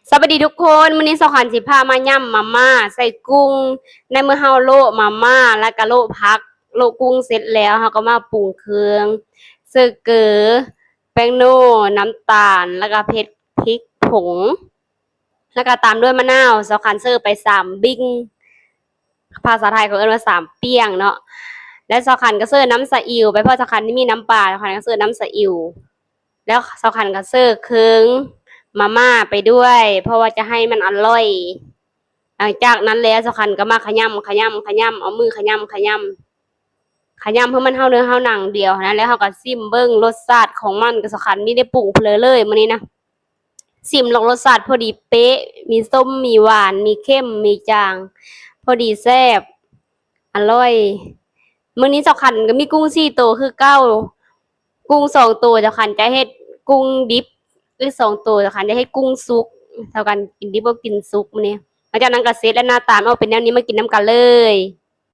ສະບາຍດີທຸກຄົນ, ມື້ນີ້ສາວຂັນຊິພາມາຫຍ້ຳມາມ່າໃສ່ກຸ້ງ. ໃນເມື່ອເຮົາໂລະມາມ່າ ແລ້ວກະໂລະຜັກ ໂລະກຸ້ງເສັດແລ້ວ ເຮົາກໍມາປຸງເຄື່ອງ ເຊີເກີ, ແປ້ງໂນ, ນ້ຳຕານ ແລ້ວກະເຜັດ ພິກຜົງ ແລ້ວກະຕາມດ້ວຍມະນາວ. ສາວຂັນເຊີໄປສາມບິ້ງ ພາສາໄທເຂົາເອີ້ນວ່າສາມປ່ຽງເນາະ. ແລ້ວສາວຂັນກໍເຊີນ້ຳສະອິວໄປ ເພາະສາວຂັນມີນ້ຳປາ ສາວຂັນກໍເຊີນ້ຳສະອິວ. ແລ້ວສາວຂັນກໍເຊີເຄື່ອງມາມ່າໄປດ້ວຍ ເພາະວ່າຈະໃຫ້ມັນອະລ່ອຍ. ຫຼັງຈາກນັ້ນແລ້ວສາວຂັນກໍມາຂະຫຍ້ຳ ຂະຫຍ້ຳ ຂະຫຍ້ຳ ເອົາມືຂະຫຍ້ຳ ຂະຫຍ້ຳ ຂະຫຍ້ຳໃຫ້ມັນເຮົາເນື້ອເຮົາໜັງດຽວຫັ້ນນະ. ແລ້ວເຮົາກໍຊິມເບິ່ງລົດຊາດຂອງມັນ ກໍສາວຂັນມີໄດ້ປຸງເລີຍມື້ນີ້ນະ. ຊິມລອງລົດຊາດພໍດີເປະ ມີສົ້ມ ມີຫວານ ມີເຄັມ ມີຈາງ ພໍດີແຊບ ອະລ່ອຍ. ມື້ນີ້ສາວຂັນກໍມີກຸ້ງສີ່ໂຕຄືເກົ່າ. ກຸ້ງສອງໂຕສາວຂັນຈະເຮັດກຸ້ງດິບ ອີກສອງໂຕສາວຂັນຈະເຮັດກຸ້ງສຸກ. ສາວຂັນກິນດິບບໍ່ກິນສຸກມື້ນີ້. ຫຼັງຈາກນັ້ນກໍເສັດແລ້ວ ໜ້າຕາມັນອອກເປັນແນວນີ້ ມາກິນນຳກັນເລີຍ.